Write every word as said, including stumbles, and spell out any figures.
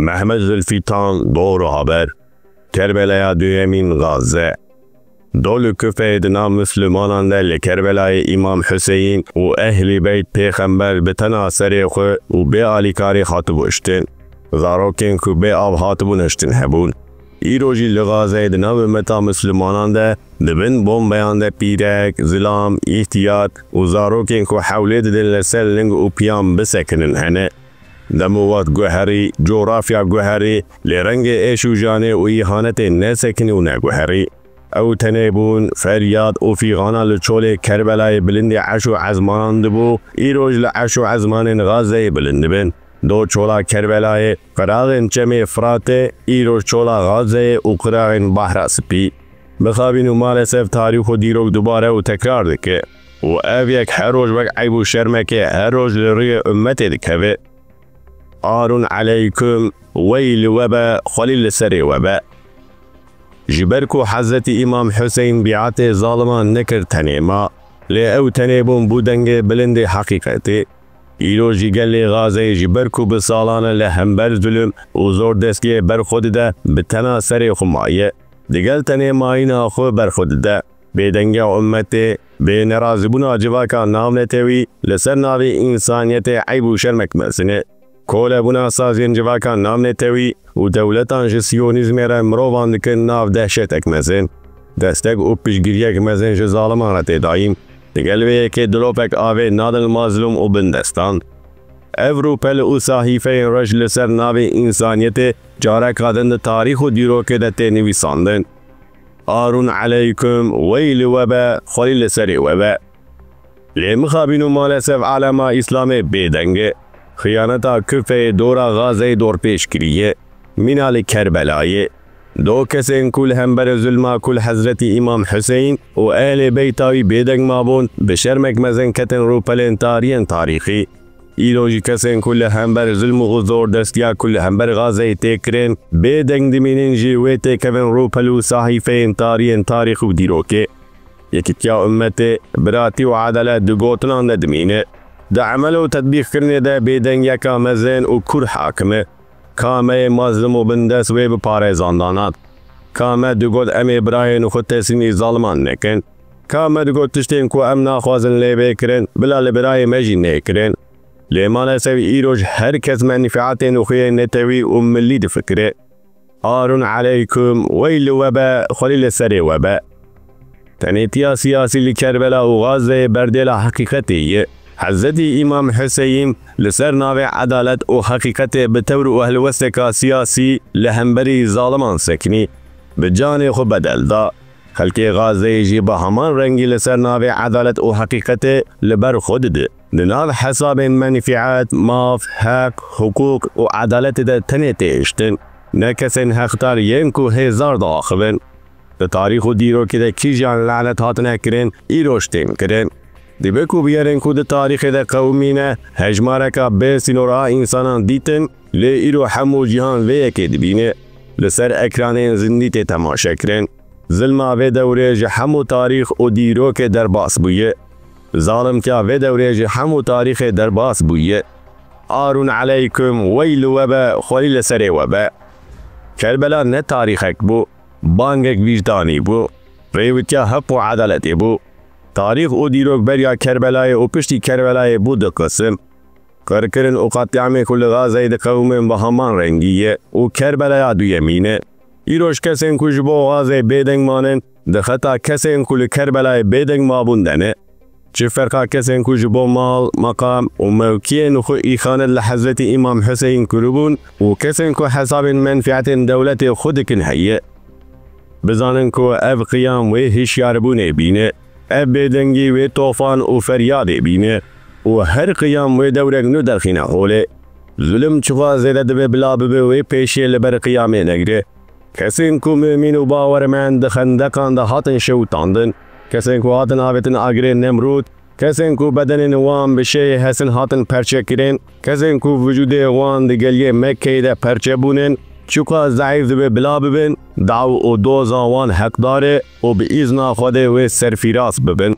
Mehmet Zulfîtan, Doğru Haber. Kerbelaya duyemîn, Gaze. Do li Kufeyê di nav Mislimanan de li Kerbelayê Îmam Huseyîn û Ehlî Beyt Pêxember bi tena serê xwe û bê alîkarî hatibû hiştin. Zarokên ku bê av hatibûn hiştin hebûn. Îro jî li Gazeyê di nav ummeta Mislimanan de di bin bombeyan de pîrek, zilam, îhtiyat û zarokên ku hewlê didin li ser ling û piyan bisekinin hene. Dem û wext guherî, cografya guherî, lê rengê êş û janê û îhanetê nesekinî û neguherî. Ew tenê bûn, feryad û fîxana li çolê Kerbelayê bilindê eş û ezmanan dibû, îroj li eş û ezmanên Gazeyê bilind dibin. Do çola Kerbelayê, qiraxên çemê Firatê, îroj çola Gazeyê û qiraxên Bahra Spî. Bixabîn û maalesef tarîx û dîrok dubare û tekrar dike. Û ev yek her roj wek eyb û şermekê her roj li rûyê ummetê dikeve. Arûn eleykum, wey li we be, xwelî li serê we be. Ji ber ku Hezretî Îmam Huseyn bîatê zaliman nekir tenê ma, lê ew tenê bûn bû dengê bilindê heqîqetê. Îro jî gelê Gazeyê ji ber ku bi salan e li hember zulm û zordestiyê ber xwe dide, bi tena serê xwe maye. Digel tenê mayîna xwe ber xwe dide. Bêdengiya ummetê, bê nerazîbûna civaka navnetewî li ser navê însaniyetê eyb û şermek mezin e. Kolebûna saziyên civaka navnetewî û dewletan ji siyonîzmê re mirovan dikin nav dehşetek mezin. Destek û piştgiriyek mezin ji zaliman re tê dayîn. Digel vê yekê dilopek avê nadin mazlûm û bindestan. Ev rûpel û sahîfeyên reş li ser navê însaniyetê careka din di tarîx û dîrokê de tê nivîsandin. Arûn eleykum, wey li we be, xwelî li serê we be. Lê mixabîn û maalesef alema Îslamê bêdeng e. Xiyaneta Kufeyê dora Gazeyê dorpêç kiriye. Mîna li Kerbelayê. Do kesên ku li hember zulma ku li Hezretî Îmam Huseyn û Ehlê Beyta wî bêdeng mabûn, bi şermek mezin ketin rûpelên tariyên tarîxî. Îro jî kesên ku li hember zulm û zordestiya ku li hember Gazeyê tê kirin, bêdeng dimînin jî wê têkevin rûpel û sahîfeyên tariyên tarîx û dîrokê. Yekîtiya ummetê, biratî û edalet di gotinan de dimîne. Di emel û tetbîqkirinê de bêdengiyeka mezin û kûr hakim e. Ka me yê mazlum û bindest wê bi parêzan danat. Ka me digot em ê birayên xwe teslîmî zaliman nekin. Ka me digot tiştên ku em naxwazin lê bê kirin, bila li birayê me jî nêkirin. Lê maalesef îroj her kes menfîatên xwe yê netewî û millî difikire. Arûn eleykum, wey li we be, xwelî li serê we be. Tenêtiya siyasî li Kerbela û Gazeyê berdêla heqîqetê ye. Hezretî Îmam Huseyîn li ser navê edalet û heqîqetê bi tewr û helwesteka siyasî li hemberî zaliman sekinî, bi canê xwe bedel da. Xelkê Gazeyê jî bi heman rengî li ser navê edalet û heqîqetê li ber xwe dide. Di nav hesabên menfîet, maf, heq, hiqûq û edaletê de tenê tê hiştin. Ne kesên heqdar yên ku hêzar diaxivin. Di tarîx û dîrokê de kîjan lanet hatine kirin, îroj tên kirin. Dibe ku biyarên ku di tarîxê de qewimîne, hejmareka bê sînor a însanan dîtin, lê îro hemû cîhan vê yekê dibîne. Li ser ekranên zindî tê temaşe kirin. Zilma vê dewrê ji hemû tarîx û dîrokê derbas bûye. Zalimtiya vê dewrê ji hemû tarîxê derbas bûye. Arûn eleykum, wey li we be, xwelî li serê we be. Kerbela ne tarîxek bû, bangek wijdanî bû. Rêwitiya heq û edaletê bû. Tarîx û dîrok beriya Kerbelayê û piştî Kerbelayê bû du qisim. Qirkirin û qetlîamê ku li Gazeyê diqewimin bi heman rengî ye û Kerbelaya duyemîn e. Îroj kesên ku ji bo Gazeyê bêdeng manin, di xeta kesên ku li Kerbelayê bêdeng mabûn de ne. Çi ferqa kesên ku ji bo mal, meqam û mewkiyên xwe îxanet li Hezretî Îmam Huseyîn kiribûn û kesên ku hesabên menfîetên dewletê xwe dikin heye? Bizanin ku ev qiyam wê hişyarbûnê bîne, ev bêdengî wê tofan û feryadê bîne û her qiyam wê dewrek nû derxîne holê. Zulm çiqas zêde dibe bila bibe wê pêşiyê li ber qiyamê negire. Kesên ku mumîn û bawermend di xendeqan de hatin şewitandin, kesên ku hatin avêtin agirê Nemrûd, kesên ku bedenên wan bi şêyê hesin hatin perçekirin, kesên ku vücûdê wan di geliyê Mekkeyê de perçe bûnin, çiqas zeîf dibe bila bibin, daw û doza wan heqdar e û bi îzna Xwedê wê serfîraz bibin.